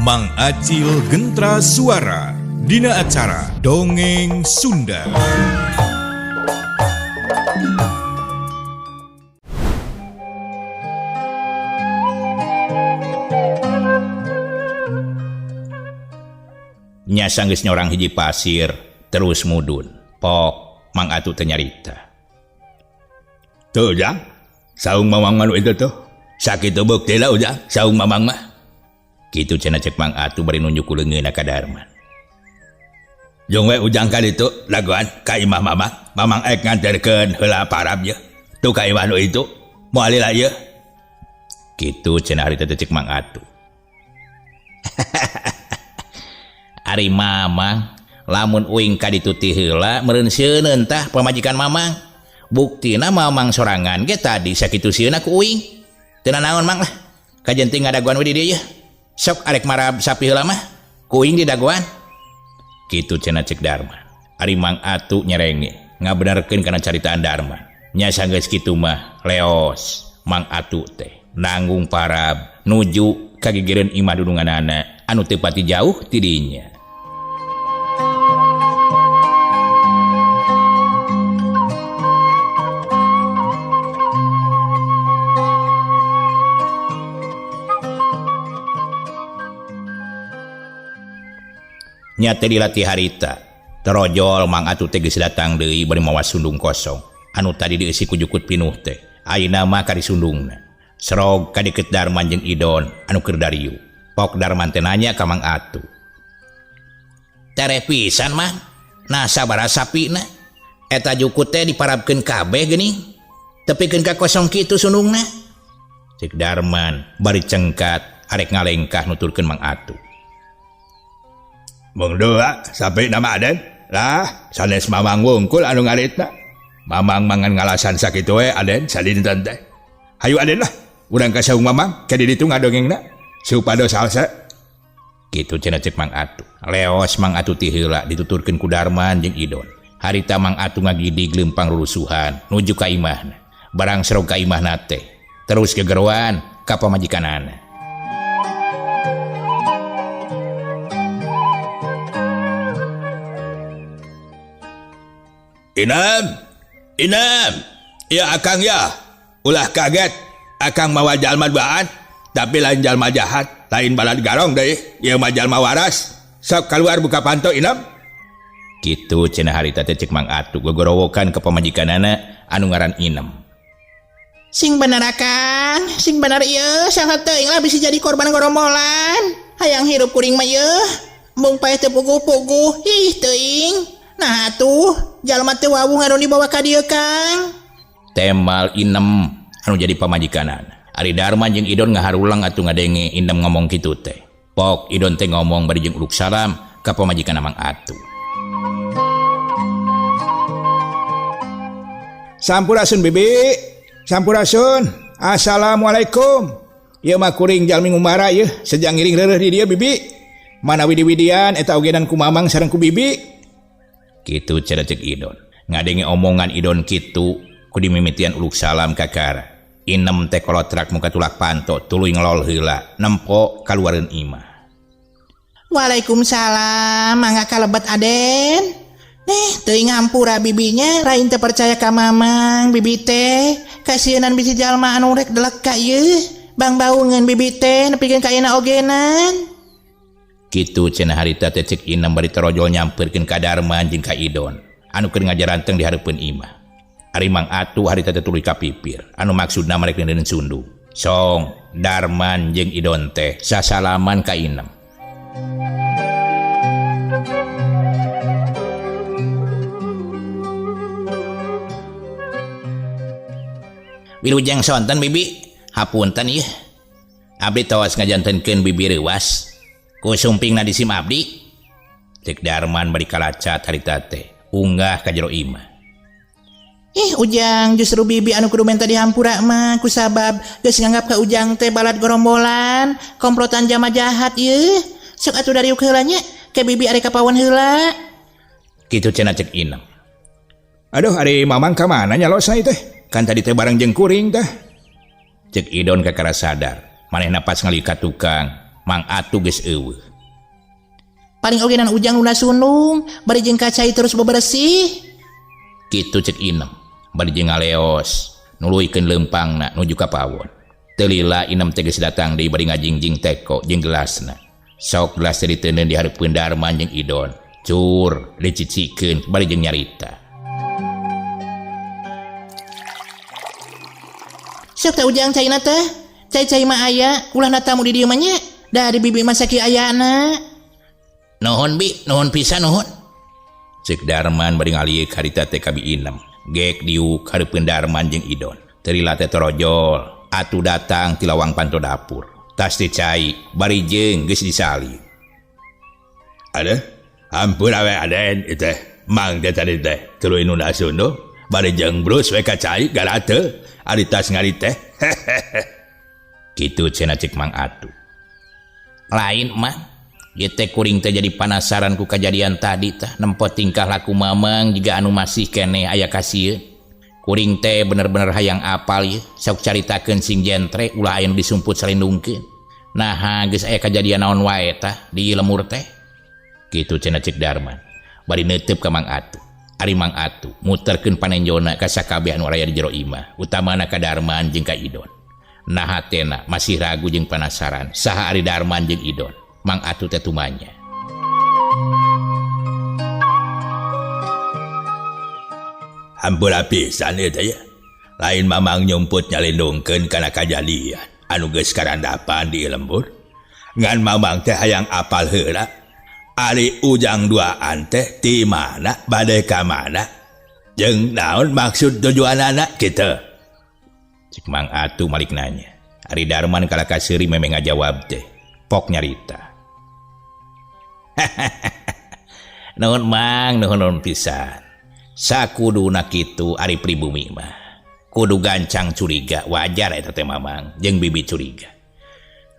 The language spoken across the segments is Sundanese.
Mang Acil Gentra Suara Dina acara Dongeng Sunda. Nya sanggeus nyorang hiji pasir terus mudun. Pok Mang Atu teh nyarita. Tuh Ujang, saung Mamang mah nu itu tuh. Sakitu buktina Ujang, saung Mamang mah. Kitu cenah cek Mang Atu bari nunjuk ku leungeunna ka Darman. Jung we Ujang ka ditu dagoan ka imah Mamang. Mamang ek nganterkeun heula parab ye. Tuh ka imah nu itu. Moal lila ieu. Kitu cenah harita teh cek Mang Atu. Ari Mamang lamun uing ka ditu ti heula meureun sieun tah pamajikan Mamang. Buktina Mamang sorangan ge tadi sakitu sieunna ku uing. Teu nanaon Mang lah. Kajen teh ngadagoan we di dieu yeuh. Sok arek marab sapi heula mah ku uing didagoan. Kitu cenah cek Darman. Ari Mang Atu nyerenge ngabenerkeun kana caritaan Darman. Nya sanggeus kitu mah leos Mang Atu teh nanggung parab nuju ka gigireun imah dudunganana anu teu pati jauh ti dinya. Nya teh dilatih harita terojol Mang Atu teh geus datang deui bari mawa sundung kosong anu tadi dieusi ku jukut pinuh teh ayeuna mah ka disundungna. Serog ka deket Darman jeung Idon anu keur dariu. Pok Darman teh nanya ka Mang Atu. Tereh pisan Mang, nah sabaraha sapina? Eta jukut teh diparabkeun kabeh geuning. Tepikeun ka kosong kitu sundungna. Cek Darman bari cengkat arek ngalengkah nuturkeun Mang Atu. Mung dua sapi nama Aden. Lah, sanes Mamang wungkul anu ngaritna. Mamang mangan ngalasan sakitu we Aden sadinten teh. Hayu Aden lah, urang ka saung Mamang ke di ditu ngadongengna supados salsa. Kitu cenah cek Mang Atu. Leos Mang Atu ti heula dituturkeun ku Darman jeung Idon. Harita Mang Atu ngagidig leumpang rurusuhan nuju ka imahna. Barang serog ka imahna teh terus gegeroan ka pamajikanana. Inam, Inam, ya Akang ya. Ulah kaget, Akang mawa jalma duaan, tapi lain jalma jahat, lain balad garong deui, ieu mah jalma waras. Sok keluar buka panto Inam. Kitu cenah harita teh cek Mang Atu gogorowokan ka pamajikanana anu ngaran Inem. Sing bener Akang, sing bener ieu, saha teuing lah bisi jadi korban gorombolan. Hayang hirup kuring mah ieu. Mung paeh teu puguh-puguh, ih teuing. Nah atuh, jalma teu wawuh anu dibawa ka dieu Kang. Temal Inem anu jadi pamajikanana. Ari Darman jeung Idon ngaharulang atuh ngadenge Inem ngomong kitu teh. Pok Idon teh ngomong bari jeung uluk salam ka pamajikan Mang Atu. Sampurasun Bibi, sampurasun. Assalamualaikum. Ieu mah kuring jalmi ngumbara ieu, sejang ngiring reureuh di dieu Bibi. Mana widi-widian eta ogenan ku Mamang sareng ku Bibi. Kitu cenah cek Idon. Ngadenge omongan Idon kitu ku dimimitian uluk salam kakara. Inem teh kolotrak muka tulak panto tuluy ngelol heula nempo kaluareun imah. Waalaikumsalam, mangga kalebet Aden. Nih, teuing ngampura bibinya, rain teu percaya ka Mamang, bibi teh. Kasieunan bisi jalma anu rek delek ka ieu. Bang baungeun bibi teh nepikeun ka ayeuna ogenan. Kitu cenah harita teh cek Inem bari torojol nyampeurkeun ka Darman jeung ka Idon anu keur ngajaranteng di hareupeun imah. Ari Mang Atu harita teh tuluy ka pipir anu maksudna marek neundeun sundung. Song Darman jeung Idon teh sasalaman ka Inem. Wilujeng sonten Bibi, hapunten ieu. Abdi tos ngajantenkeun Bibi reuwas. Ku sumpingna di sim abdi. Cek Darman bari kalacat harita teh unggah ka jero imah. Ih Ujang, justru Bibi anu kudu menta dihampura mah kusabab geus nganggap ka Ujang teh balad gorombolan, komplotan jama jahat ieu. Sok atuh dariuk heula nya, ke Bibi arek ka pawon heula. Kitu cenah cek Inem. Aduh, ari Mamang ka mana nya losna ieu teh? Kan tadi teh bareng jeung kuring teh. Cek Idon kakara sadar, manehna pas ngali ka tukang Mang Atu geus eueuh. Paling oge nan Ujang nunda sundung bari jeung kacai terus bebersih. Kitu cek Inem bari jeung ngaleos nuluykeun leumpangna nuju ka pawon. Teu lila Inem teh geus datang deui bari ngajingjing teko jeung gelasna. Sok gelas teh diteundeun di hareupeun Darman jeung Idon. Cur dicicikeun bari jeung nyarita. Sok teh Ujang caina teh. Cai-cai mah aya, ulah natamu di dieu mah nya. Da di bibi mah sakieu ayana. Nuhun bi, nuhun pisan nuhun. Cek Darman bari ngalieuk harita teh ka Bi Inem. Gek diuk hareupeun Darman jeung Idon. Teu lila teh torojol, atuh datang ti lawang panto dapur. Tas teh cai bari jeung geus disali. Aduh, hampura we aden ieu teh. Mang teh tadi teh tuluy nunda sunduh bari jeung brus we ka cai garate ari tas ngari teh. Kitu cenah cek Mang Atu. Lain mah, ieu teh kuring teh jadi panasaran ku kajadian tadi tah nempo tingkah laku Mamang jiga anu masih keneh aya kasieun. Kuring teh bener-bener hayang apal ieu, sok caritakeun sing jentre ulah aya nu disumput salindungkeun. Naha geus aya kajadian naon wae tah di lemur teh. Kitu cenah cek Darman. Bari neuteup ka Mang Atu. Ari Mang Atu muterkeun panenjona ka sakabeh anu araya di jero imah, utamana ka Darman jeung ka Idon. Nah hatena masih ragu jeung panasaran saha ari Darman jeung Idon. Mang Atu teh tumanya. Hampura pisan ieu teh ya. Lain Mamang nyumput nyalindungkeun kana kajadian anu geus karandapan di lembur. Ngan Mamang teh hayang apal heula. Ari Ujang duaan teh ti mana bade ka mana? Jeung naon maksud tujuanana kitu? Cek Mang Atu malik nanya. Ari Darman kalah kaseuri memeh ngajawab teh. Pok nyarita. Nuhun Mang, nuhun nuhun pisan. Sakuduna kitu ari pribumi mah. Kudu gancang curiga, wajar eta teh Mamang jeung bibi curiga.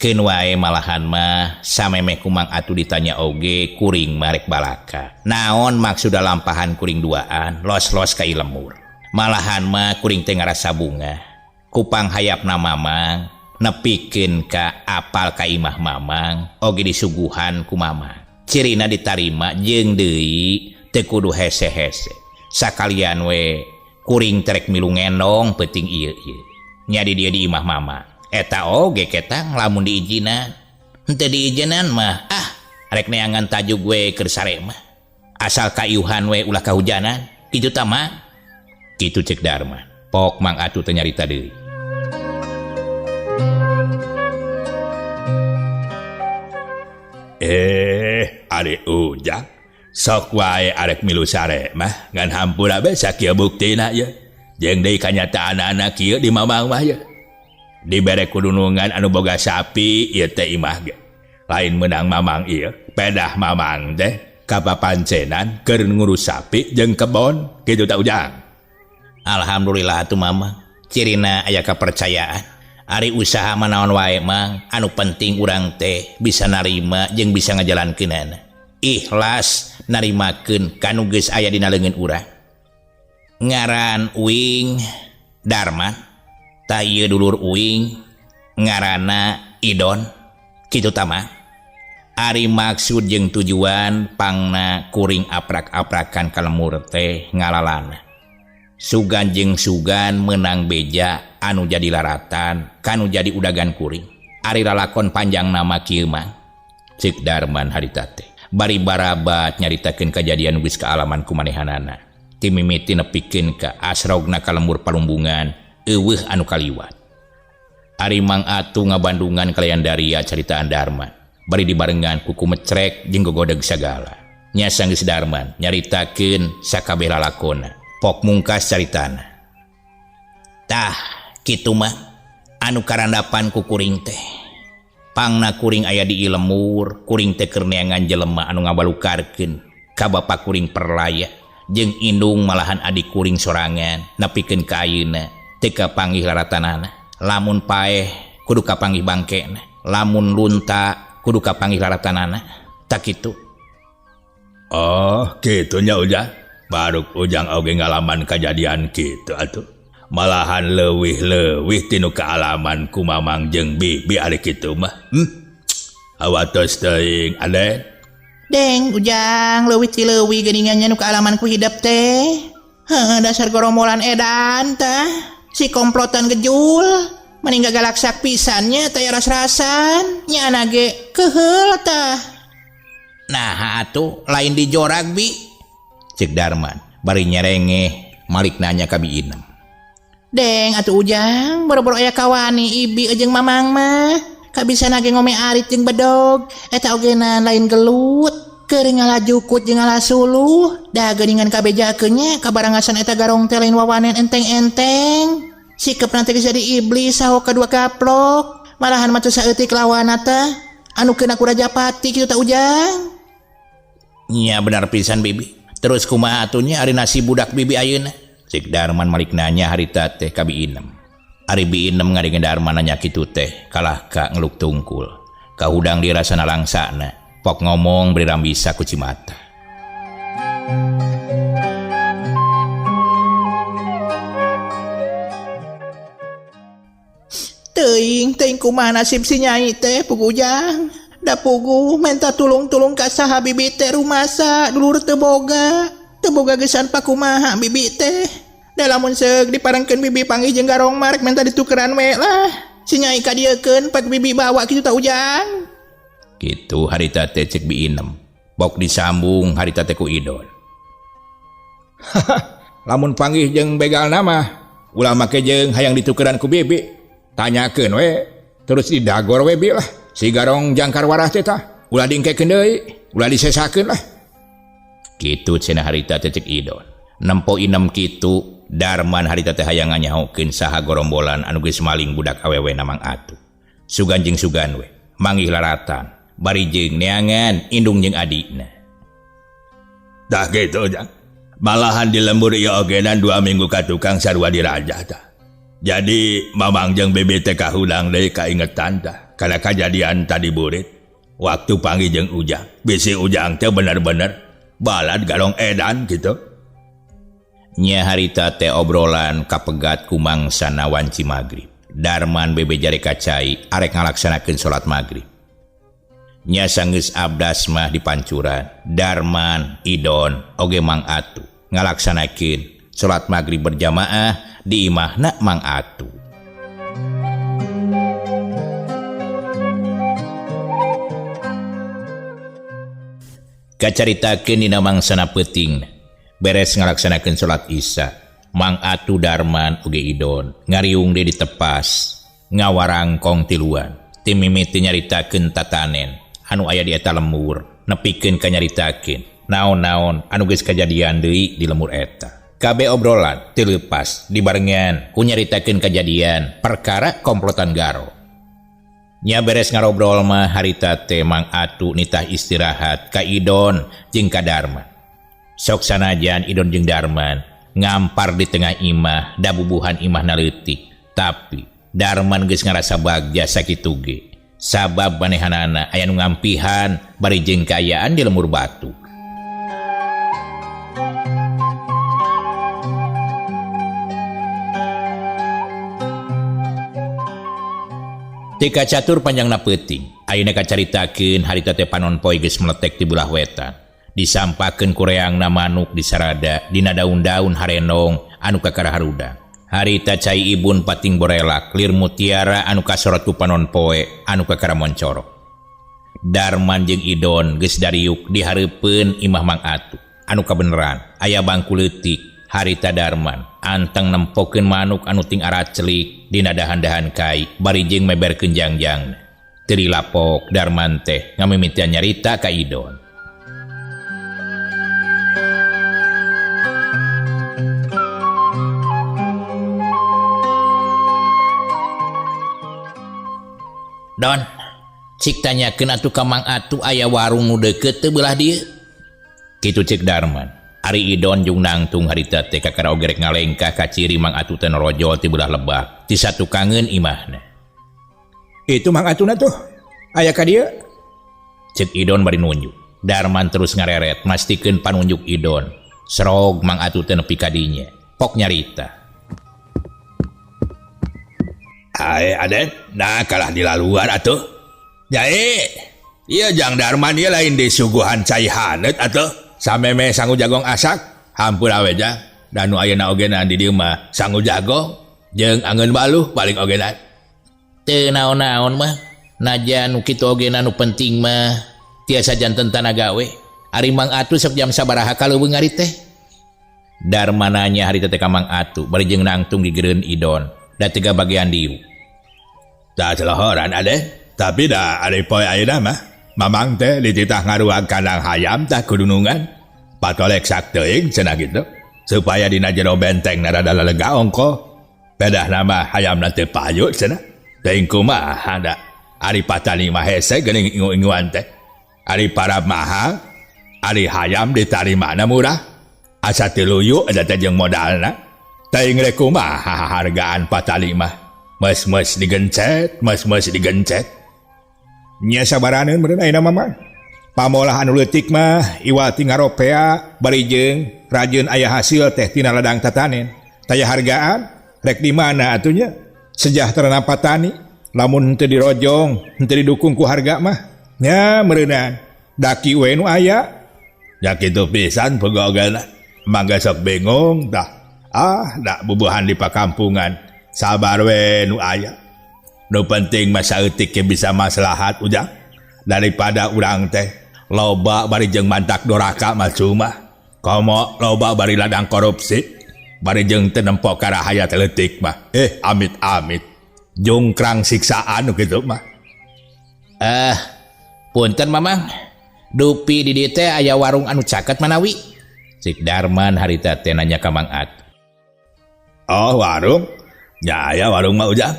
Keun wae malahan mah samemeh ku Mang Atu ditanya oge kuring marek balaka. Naon maksud lampahan kuring duaan los-los ka lemur. Malahan mah kuring teh ngarasa bunga. Kupang hayapna Mamang nepikeun ka apal ka imah Mamang oge disuguhan ku Mamang. Cirina ditarima jeung deui teu kudu hese-hese. Sakalian we kuring terek milu ngendong peuting ieu ieu. Nyadi dia di imah Mamang. Eta oge ketang lamun diijinan. Henteu diijinan mah ah rek neangan tajuk we keur sare mah. Asal kaiuhan we ulah kahujanan. Kitu tah Mang. Kitu cek Darman. Pok Mang Atu teh nyarita deui. Ari Ujang sok wae arek milu sare mah ngan hampura be sakieu buktina ye. Jeung deui kanyataanana kieu di Mamang mah ye. Dibere kudunungan anu boga sapi ieu teh imah ge. Lain meunang Mamang ieu, pedah Mamang teh kapapancenan keur ngurus sapi jeung kebon kitu tah Ujang. Alhamdulillah atuh Mamang. Cirina aya kapercayaan. Ari usaha mah naon wae Mang, anu penting urang teh bisa narima jeung bisa ngajalankeunana. Ikhlas narimakeun kanu geus aya dina leungeun urang. Ngaran uing Darman, tah ieu dulur uing ngaranna Idon. Kitu tah Mang. Ari maksud jeung tujuan pangna kuring aprak-aprakan ka lemur teh ngalalana. Sugan jeung sugan menang beja anu jadi laratan kanu jadi udagan kuring. Ari lalakon panjang nama kieu mah. Cek Darman harita teh. Bari barabat nyaritakeun kajadian geus kaalaman ku manehanana. Ti mimiti nepikeun ka asrogna ka lembur palumbungan eueuh anu kaliwat. Ari Mang Atu ngabandungan kalayan daria caritaan Darman. Bari dibarengan kuku mecrek jeung gogodeg sagala. Nya sanggeus Darman nyaritakeun sakabeh lalakonna. Pok mungkas caritana. Tah, kitu mah anu karandapan ku kuring teh. Pangna kuring aya di lemur, kuring teh keur neangan jelema anu ngabalukarkeun ka bapa kuring perlaya jeung indung malahan adik kuring sorangan nepikeun ka ayeuna teu kapanggih laratanana. Lamun paeh kudu kapanggih bangkena, lamun lunta kudu kapanggih laratanana. Tak kitu. Oh, kitu nya Ujang. Baruk Ujang oge ngalaman kajadian kitu atuh. Malahan leuwih-leuwih tinu kaalaman ku Mamang jeung Bibi ari kitu mah. Hawatos teuing Aden. Deng Ujang leuwih ti leuwih geuningan nya nu kaalaman ku hidep teh. Heuh dasar gorombolan edan tah. Si komplotan gejul. Meni gagalaksak pisan nya taya ras-rasan. Nyaana ge keuheul tah. Naha atuh lain dijorag bi? Cek Darman bari nyerengeh malik nanya ka Bi Inem. Deng atuh Ujang boro-boro aya kawani ibi jeung mamang mah. Kabisana ge ngome arit jeung bedog eta ogenan lain gelut. Keur ngalajukut jeung ngalasuluh da geuningan kabejakeun nya kabarangasan eta garong teh lain wawanen enteng-enteng. Sikepna teh geus jadi iblis saho kadua gaplok. Malahan mah teu saeutik lawanna teh anu keuna ku Rajapati kitu tah Ujang. Nya benar pisan bibi. Terus kumaha atuh nya ari nasib budak bibi ayeuna? Cek Darman malik nanya harita teh ka Bi Inem. Ari Bi Inem ngadenge Darman nanya kitu teh kalah ka ngeluk tungkul. Kahudang dirasana langsana. Pok ngomong beri rambisa ku cimata. Teuing, teuing kumaha nasib si nyai teh pugu Ujang. Da pugu menta tulung-tulung ka saha bibi teh rumasa dulur teu boga. Teu boga geusan pakumaha bibi teh. Da lamun seug diparengkeun bibi panggih jeung garong mah rek menta ditukeran we lah. Si nyai kadieukeun pek bibi bawa kitu tah Ujang. Kitu harita teh cek Bi Inem. Bok disambung harita teh ku Idon. Lamun panggih jeung begalna mah ulah make jeung hayang ditukeran ku bibi. Tanyakeun we terus didagor we bi lah. Si garong jangkar warah teh tah ulah dingkekeun deui, ulah disesakeun lah. Kitu cenah harita teh cek Idon. Nempo Inem kitu Darman harita teh hayang nganyahokeun saha gorombolan anu geus maling budak awewe na Mang Atu. Sugan jeung sugan we manggih laratan bari jeung neangan indung jeung adikna. Tah kitu Jang. Malahan di lembur ieu ogenan 2 minggu ka tukang sarua dirajah tah. Jadi mamang jeung bibi teh kahudang deui kaingetan tah kana kajadian tadi burit. Waktu panggih jeung Ujang, bisi Ujang teh bener-bener balad garong edan kitu. Nya harita teh obrolan kapegat ku mangsana wanci magrib. Darman bebe jare kacai arek ngalaksanakeun salat magrib. Nya sanggeus abdas mah dipancuran. Darman, Idon, oge Mang Atu ngalaksanakeun salat magrib berjamaah di imahna Mang Atu. Kacaritakeun dina mangsana peuting. Beres ngalaksanakeun salat Isya, Mang Atu, Darman, oge Idon ngariung deui ditepas ngawarangkong tiluan. Ti mimiti nyaritakeun tatanen anu aya di eta lembur, nepikeun ka nyaritakeun naon-naon anu geus kajadian deui di lembur eta. Kabeh obrolan teu leupas dibarengan ku nyaritakeun kajadian perkara komplotan garo. Nya beres ngarobrol mah harita teh Mang Atu nitah istirahat ka Idon jeung ka Darman. Sok sanajan Idon jeung Darman ngampar di tengah imah da bubuhan imahna leutik, tapi Darman geus ngarasa bagja sakitu ge. Sabab manehanana aya nu ngampihan bari jeung kaayaan di lembur batu. Teu kacatur panjangna peuting, ayeuna kacaritakeun harita teh panon poe geus meletek ti belah wetan. Disampakeun ku reangna manuk disarada dina daun-daun harenong anu kakara harudang. Harita cai ibun pating borelak lir mutiara anu kasorot ku panon poe anu kakara moncorok. Darman jeung Idon geus dariuk dihareupeun imah Mang Atu anu kabeneran aya bangku leutik. Harita Darman anteng nempokeun manuk anu ting araclik dina dahan-dahan kai bari jeung meberkeun jangjangna. Teu dilapok Darman teh ngamimitian nyarita ka Idon. Don, cik tanyakeun atuh ka Mang Atu aya warung nu deukeut teu beulah dieu. Kitu cek Darman. Ari Idon jeung nangtung harita teh kakara oge rek ngalengkah ka ciri Mang Atu teh norojol ti beulah lebak ti satukangeun imahna. Itu Mang Atuna tuh aya ka dieu. Cek Idon bari nunjuk. Darman terus ngareret mastikeun panunjuk Idon. Serog Mang Atu teh nepi ka dinya. Pok nyarita. Ae Aden, nah kalah di laluan atuh. Nyai, Ieu Jang Darman ieu lain disuguhan cai haneut atuh sameme sangu jagong asak hampura we Jang da nu ayeuna oge di dieu mah sangu jagong jeung angeun baluh paling oge. Teu naon-naon mah, najan nu kitu oge nu penting mah tiasa janten tanaga we. Ari Mang Atu sok jam sabaraha ka leuweung ari teh? Darman nanya harita teh ka Mang Atu bari jeung nangtung gigireun Idon da teu kabagian diuk. Tah celohoran ade, tapi da ari poe ayeuna mah Mamang teh dititah ngaruag kandang hayam tah kudunungan. Patolek sak teuing cenah kitu supaya dina jero benteng na rada lelega ongko. Pedah nama hayamna teu payu cenah. Teuing kumaha da ari patani mah hese geuning ingu-inguan teh. Ari parab mahal, ari hayam ditarimana murah. Asa teu luyu eta teh jeung modalna. Teuing rek kumaha hargaan patali mah. Mes-mes digencet, mes-mes digencet. Nya sabaraneun meureun ayeuna mah Mang. Pamolah anu leutik mah iwal ti ngaropea bari jeung rajin aya hasil teh tina ladang tatanen. Taya hargaan rek di mana atuh nya? Sejahtera patani lamun henteu dirojong, henteu didukung ku harga mah. Nya meureunan daki we nu aya. Ya kitu pisan pegogana. Mangga sok bingung tah. Ah, da bubuhan di pakampungan. Sabar we nu aya. Nu penting mah saeutik ge bisa maslahat ujang daripada urang teh loba bari jeung mantak doraka mah cuma. Komo loba bari ladang korupsi bari jeung teu nempo ka rahayat leutik mah. Amit-amit. Jungkrang siksaan nu kitu mah. Punten Mamang. Dupi di dieu teh aya warung anu caket manawi? Cik Darman harita teh nanya ka Mang Atu. Oh, warung? Ya aya warung mah ujang.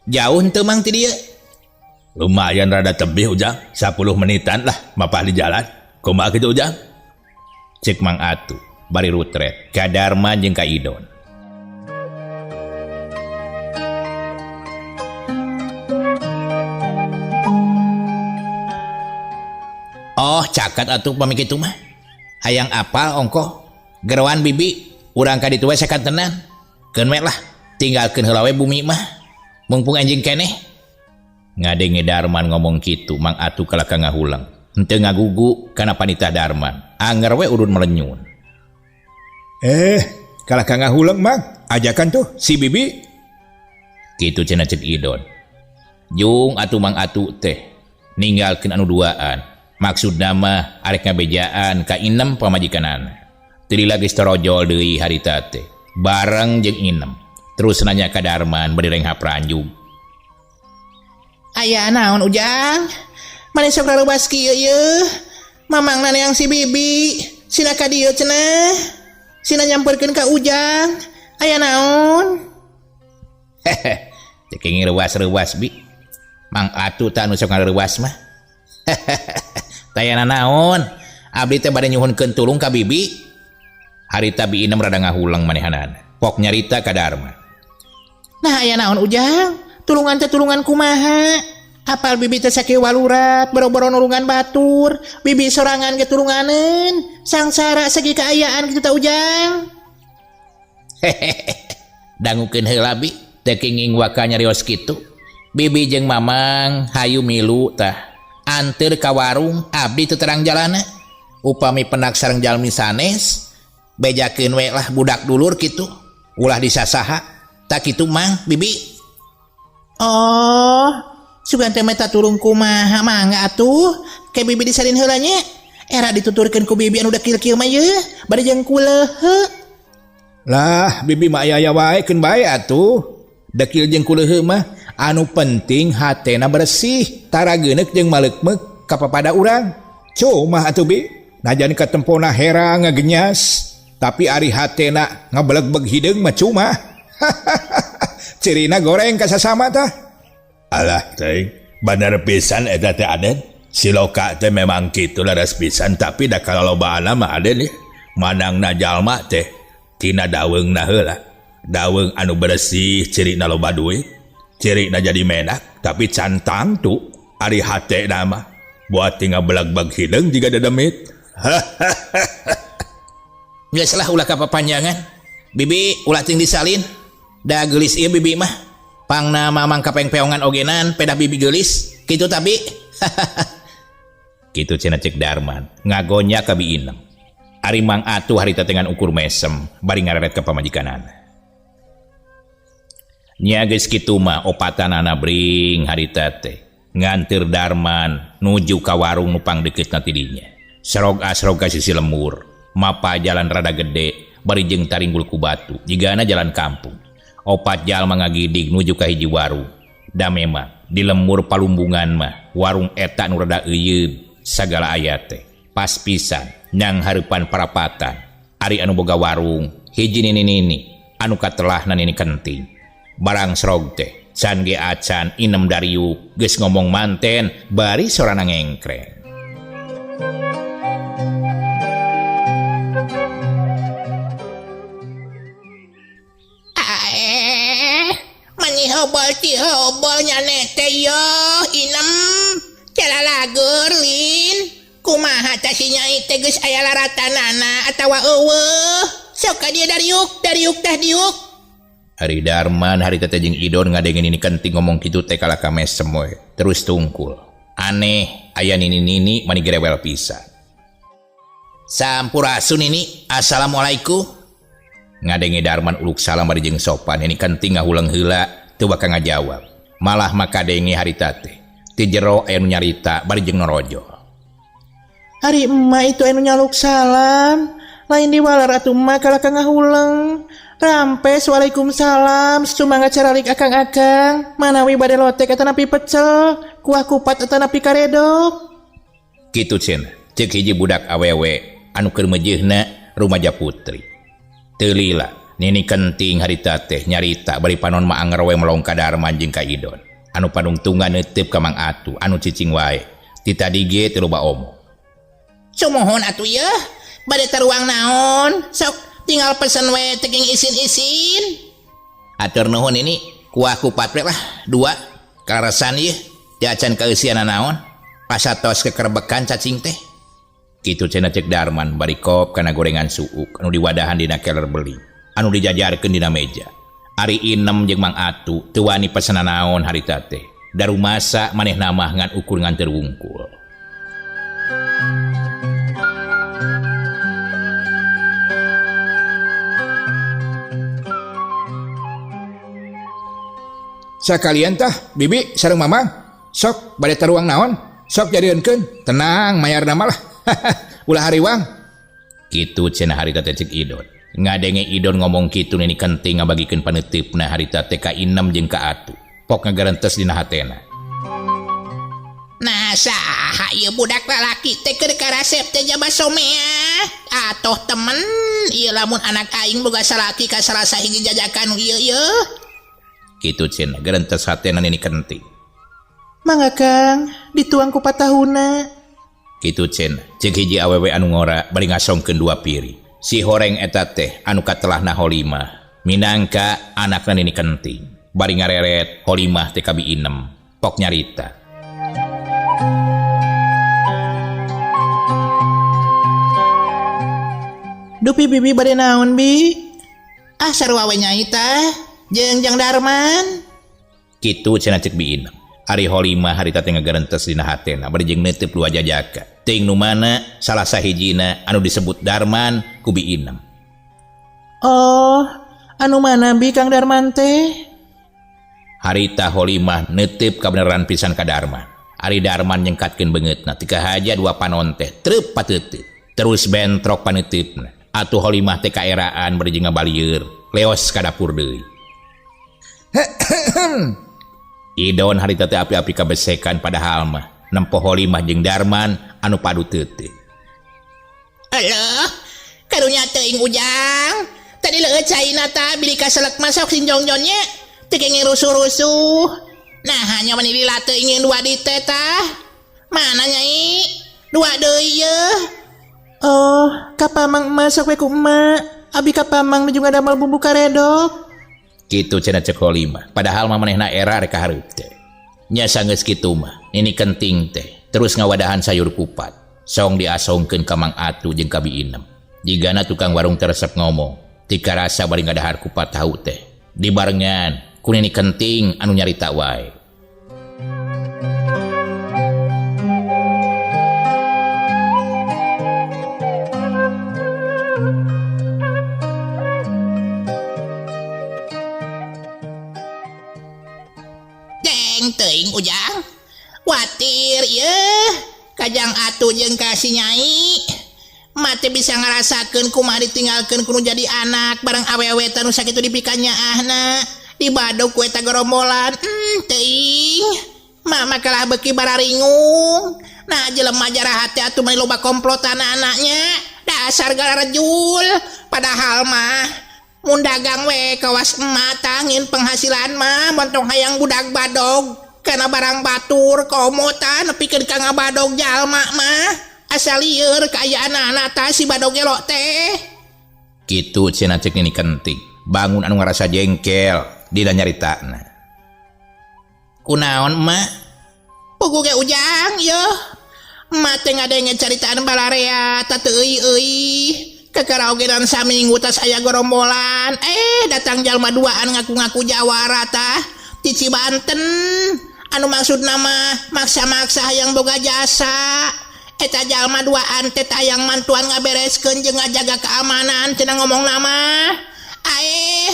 Jauh henteu Mang ti dieu? Lumayan rada tebih ujang, 10 menitan lah mapah di jalan. Kumaha kitu ujang? Cik Mang Atu bari rutret ka Darman jeung ka Idon. Oh, caket atuh pami kitu mah. Hayang apal ongkoh. Geroan bibi, urang ka ditu we sakantenan. Keun we lah, tinggalkeun heula we bumi mah. Mungpung anjing keneh. Ngadenge Darman ngomong kitu, Mang Atu kalaka ngahulang. Henteu ngagugu kana panitah Darman. Anger we urun melenyun. Kalaka ngahulang Mang, ajakan tuh si bibi. Kitu cenah cek Idon. Jung atuh Mang Atu teh ninggalkeun anu duaan. Maksudna mah arek ngabejaan ka inem pamajikanana. Teu lagi torojol deui harita teh. Bareng jeung inem. Terus nanya ka Darman bari renghap ranjug. Aya naon Ujang? Mane sok rarubas kieu ieu? Mamang yang si bibi. Sina ka dieu cenah. Sina nyamperkeun ka Ujang. Aya naon? Hehe. Teu kenging reuas-reuas bi. Mang Atu tah anu sok ngareuas mah. Tayana naon? Abdi teh bade nyuhunkeun tulung ka bibi. Harita bi inem rada ngahulang manehanana. Pok nyarita ka Darman. Nah aya naon Ujang? Tulungan teh tulungan kumaha? Apal bibi teh sakieu walurat, boro-boro nulungan batur, bibi sorangan ge tulunganeun. Sangsara segi kaayaan kitu teh Ujang. Hehehe. Dangukeun heula bi, teu kenging waka nyarios kitu. Bibi jeung Mamang hayu milu tah. Anteur ka warung, abdi teu terang jalana. Upami penak sareng jalmi sanes, bejakeun we lah budak dulur kitu. Ulah disasaha. Tak kitu Mang, bibi. Oh, sugan teh meta tulung kumaha mangga atuh. Ke bibi disalin heula nya. Era dituturkeun ku bibi anu dekil-kieu mah yeuh, bari jeung kuleuheu. Lah, bibi mah aya-aya wae keun bae atuh. Dekil jeung kuleuheu mah anu penting hatena bersih, tara geuneuk jeung maleukmeuk ka papada urang. Cuma atuh bi, najan katempona hera ngagenyas, tapi ari hatena ngabelegbeg hideung mah cuma. Cirina goreng ka sasama tah. Alah teuing, bener pisan eta teh Aden. Si Loka teh memang kitu laras pisan, tapi da kalalobaanna mah Aden ya. Manangna jalma teh tina daweungna heula. Daweung anu bersih cirina loba duit, cirina jadi menak, tapi can tangtu ari hatena mah buat tinggal belegbeg hideung jiga dedemit. Geus lah ulah kapapanjangan. Bibi ulah ting disalin. Da geulis ieu bibi mah. Pangna mamang kapengpeongan ogenan pedah bibi geulis. Kitu tabi. Kitu cenah cek Darman ngagonya ka Bi Inem. Ari Mang Atuh harita teh ngan ukur mesem bari ngareret ka pamajikanana. Nya geus kitu mah opatanana bring harita teh nganteur Darman nuju ka warung nu pangdeukeutna ti dinya. Serog asrog ka sisi lembur, mapa jalan rada gede bari jeung taringgul ku batu jigana jalan kampung. Opat jalma ngagidig nuju ka hiji warung. Da memang di lembur palumbungan mah warung eta nu rada euyeub sagala aya teh. Pas pisan nyang hareupan parapatan ari anu boga warung hiji nini-nini anu katelahna Nini Kenting. Barang serog teh can ge acan Inem Dariuk geus ngomong manten bari sorana ngengkreng. Mani hobol ti hobol nyane teh yo Inem calalagur lin kumaha tah si nyai teh geus aya laratanana atawa eueuh sok ka dieu Dariuk Dariuk tah diuk. Ari Darman harita teh jeung Idon ngadenge Nini Kenting ngomong kitu teh kalah ka mesem we terus tungkul. Aneh aya nini-nini mani gerewel pisan. Sampurasun Nini, assalamualaikum. Ngadenge Darman uluk salam bari jeung sopan Nini Kenting ngahuleng heula teu bakal ngajawab. Malah maka denge harita teh ti jero aya nu nyarita bari jeung norojol. Ari emak itu anu nyaluk salam, lain diwalar atuh emak kalah ka ngahuleng. Rampes waalaikumsalam, sumangga caralik akang-akang, manawi bade lotek atanapi pecel, kuah kupat atanapi karedok. Kitu cenah, ceuk hiji budak awewe anu keur meujeuhna rumaja putri. Teu lila, Nini Kenting harita teh nyarita bari panon mah anger we melong ka Darman jeung ka Idon. Anu panungtungan neuteup ka Mang Atuh anu cicing wae. Ti tadi ge teu loba omong. Sumuhun atuh yeuh, bade taruang naon? Sok tinggal pesen we teu geng isin-isin. Atur nuhun ini kuah kupat we lah dua kaleresan ieu teu acan kaeusian naon pasatos kekerbekan cacing teh. Kitu cenah cek Darman bari kop kana gorengan suuk anu diwadahan dina keler beling anu dijajarkeun dina meja. Ari Inem jeung Mang Atu teu wani pesenan naon harita teh. Darumasa manehna mah ngan ukur nganteur wungkul. Sakalian tah bibi sareng mamang sok bade taruang naon sok jadieunkeun tenang mayarna mah lah. Ulah hariwang. Kitu cenah harita teh cek Idon. Ngadenge Idon ngomong kitu Nini Kenting ngabagikeun paneuteup harita teh ka Inem jeung ka Atu. Pok ngagarentes dina hatena. Nah saha ieu budak lalaki teh keur karasep teh jaba somea. Atoh temen ieu lamun anak aing boga salaki ka salah sahiji jajakan ieu ieu. Kitu cenah gerentes hatena Nini Kenting. Mangga Kang, dituang ku patahuna. Kitu cenah ceuk hiji awewe anu ngora bari ngasongkeun dua piring. Si horeng eta teh anu katelahna Holimah minangka anakna Nini Kenting. Bari ngareret Holimah teh ka Bi Inem pok nyarita. Dupi bibi bade naon bi? Ah sarua we nyai tah. Jeung Jang Darman. Kitu cenah cek Bi Inem. Ari Holimah harita teh ngagarentes dina hatena bari jeung neuteub dua jajaka. Teuing nu mana salah sahijina anu disebut Darman ku Bi Inem. Oh, anu mana bi Kang Darman teh? Harita Holimah neuteub kabeneran pisan ka Darman. Ari Darman nyengkatkeun beungeutna teu kahaja dua panon teh treup pateuteut. Terus bentrok paneuteup. Atuh Holimah teh kaeraan bari jeung ngabalieur leos ka dapur deui. Idon harita teh api-api kabesekan padahal mah nempo Holimah jeung Darman anu padu teuteut. Alah, karunya teuing Ujang. Tadi leueut caina ta bilih kaselek mah sok sinjongjon nya. Teu kenging rusuh-rusuh. Nah, hanya mani lila teuing dua di teh tah. Mana nyai? Dua deui yeuh. Oh, ka pamang emak sok we ku emak. Abi ka pamang nuju ngadamel bumbu karedok. Kitu cenah cek Holimah. Padahal mah manehna era rek kahareup teh. Nya sanggeus kitu mah, Nini Kenting teh terus ngawadahan sayur kupat. Song diasongkeun ka Mang Atu jeung ka Bi Inem. Jigana tukang warung teresep ngomong, tika rasa bari ngadahar kupat tahu teh. Dibarengan ku Nini Kenting anu nyarita wae. Goreng teuing Ujang. Watir yeuh kajang atuh jeung ka si Nyai. Mate bisa ngarasakeun kumaha ditinggalkeun ku nu jadi anak bareng awewe teh nu sakitu dipikanyaahna. Dibadog ku eta gerombolan. Teuing. Mama kalah beuki bararingung. Nah jelema jarahat teh atuh mani loba komplotan anaknya. Dasar gararejul. Padahal mah mun dagang we kawas emak tangin penghasilan mah montong hayang budak badog karena barang batur komo tah nepikeun ka ngabadog jalma mah asa lieur kaayaan anak tah si badog gelo teh. Kitu cenah cek Nini Kenting. Bangun anu ngarasa jengkel dina nyaritana. Kunaon emak? Puguh ge Ujang yeuh. Emak teh ngadenge caritaan balarea tah teu euy-euy. Kekaraogenan saminggu tas aya gorombolan. Datang jalma duaan ngaku-ngaku jawara tah ti Cibanten. Anu maksud nama maksa-maksa hayang boga jasa. Eta jalma duaan teh hayang mantuan ngabereskeun jeung ngajaga keamanan cenah ngomong nama.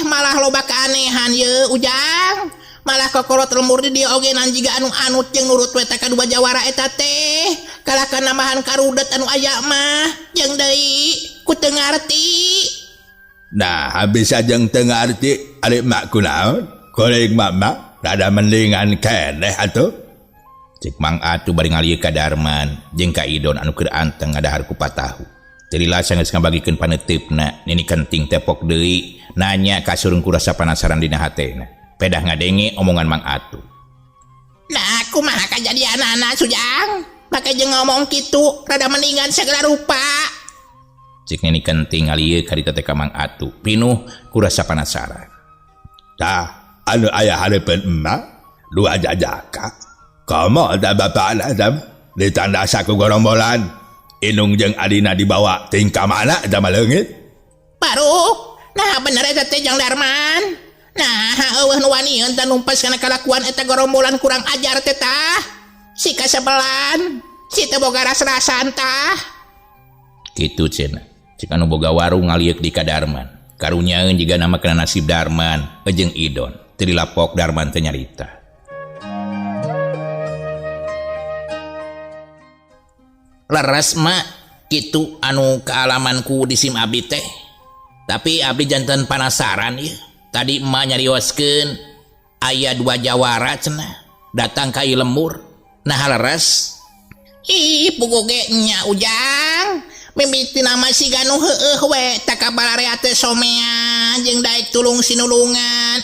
Malah loba keanehan ye Ujang. Malah kokorot lemur di dieu ogenan jiga anu anut jeung nurut we ta kadua jawara eta teh. Kalah nambahan karudet anu aya mah jeung deui ku teu ngarti. Nah, habis ajeng teu ngarti ari mak kunaon? Goreng mak rada mendingan keneh atuh. Cek Mang Atuh bari ngalieu ka Darman jeung ka Idon anu keur anteng ngadahar kupat tahu. Teu lila geus ngabagikeun paneuteup-na, Nini Kenting tepok deui nanya ka surung ku rasa penasaran dina hatena. Pedah ngadenge omongan Mang Atuh. Nah, kumaha kajadianana Sujang? Make jeung ngomong kitu rada mendingan segala rupa. Cek Nini Kenting ngalieu ka ditu teh ka Mang Atuh, pinuh ku rasa penasaran. Tah, anu aya hareupeun emak dua jajaka. Komo da bapakna dam ditanda saku gorombolan. Inung jeung adina dibawa tingkah mana da maleungit. Baru, nah bener eta teh Jang Darman. Nah, eueuh nu wanieun teh numpas kana kalakuan eta gorombolan kurang ajar teh tah. Si kasebelan, si teu boga ras-rasan tah. Kitu cenah. Cek anu boga warung ngalieuk di ka Darman. Karunyaeun jiga nama kana nasib Darman jeung Idon. Teu dilapok Darman teh nyarita. Leres mak kitu anu kealamanku di sim abdi teh. Tapi abdi janten panasaran ieu. Tadi emak nyarioskeun aya dua jawara cenah datang ka ieu lembur. Nah leres. Ih puguh ge nya Ujang. Mimiti nama si ganu heueuh we tak kabararea teh somea jeung daek tulung sinulungan.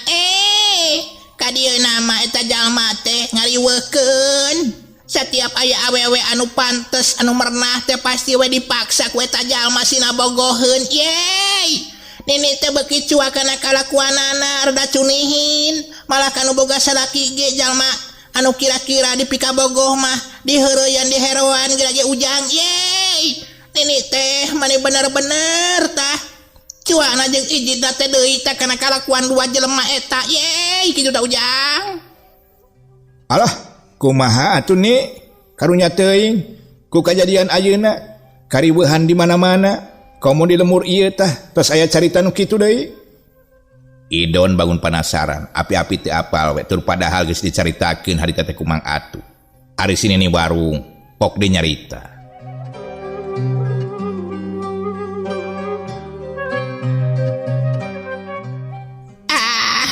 Ka dieu nama eta jalma teh ngariweukeun. Setiap aya awewe anu pantes anu merenah teh pasti we dipaksa ku eta jalma sina bogoheun. Yeay. Nini teh beuki cuak kana kalakuanana rada cunihin. Malah kanu boga salaki ge jalma anu kira-kira dipikabogoh mah diheureyan diheroan geura ge Ujang. Yeay. Nini teh mani bener-bener tah. Cuana jeung ijidna teh deui tah kana kalakuan dua jelema eta. Yeay, kitu da Ujang. Alah, kumaha atuh ni? Karunya teuing ku kajadian ayeuna kariweuhan di mana-mana. Komo di lemur ieu tah tos aya carita nu kitu deui. Idon bangun penasaran, api-api teu apal we tur padahal geus dicaritakeun harita teh ku Mang Atuh. Ari si Nini warung pok deui nyarita. Ah,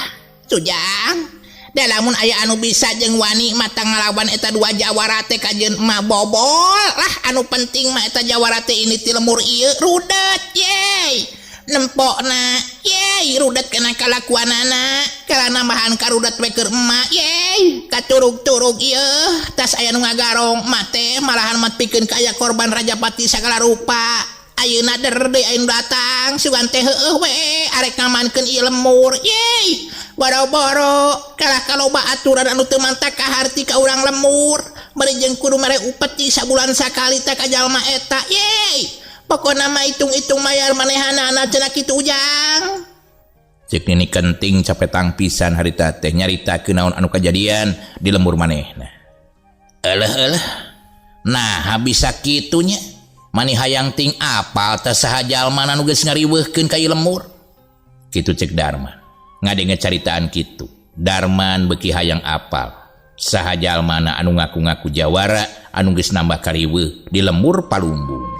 Sujang. Da lamun aya anu bisa jeung wani mata ngalawan eta dua jawara teh kajeun emak bobol lah anu penting mah eta jawara teh ini ti lemur ieu rudet yeay nempokna yeay rudet kana kalakuanana kala nambahan karudet we keur emak yeay katurug-turug ieu tas aya nu ngagarong emak teh malahan mat pikeun ka aya korban Rajapati sagala rupa ayeuna der deui aya nu datang sugan teh heueuh we arek ngamankeun ieu lemur yeay boro-boro kalah kaloba aturan anu teu mantak kaharti ka urang lemur bari jeung kudu mere upeti sabulan sakali teh ka jalma eta yeay pokona mah hitung-hitung mayar manehanana cenah kitu Ujang. Cek Nini Kenting capetang pisan harita teh nyaritakeun naon anu kajadian di lembur manehna. Eleh eleh. Nah bisa kitunya mani hayang ting apal teh saha jalma anu geus ngariweuhkeun ka ieu lemur. Kitu cek Darman. Ngadenge caritaan kitu. Darman beuki hayang apal. Saha jalmana anu ngaku-ngaku jawara anu geus nambah kariweuh di lembur palumbung.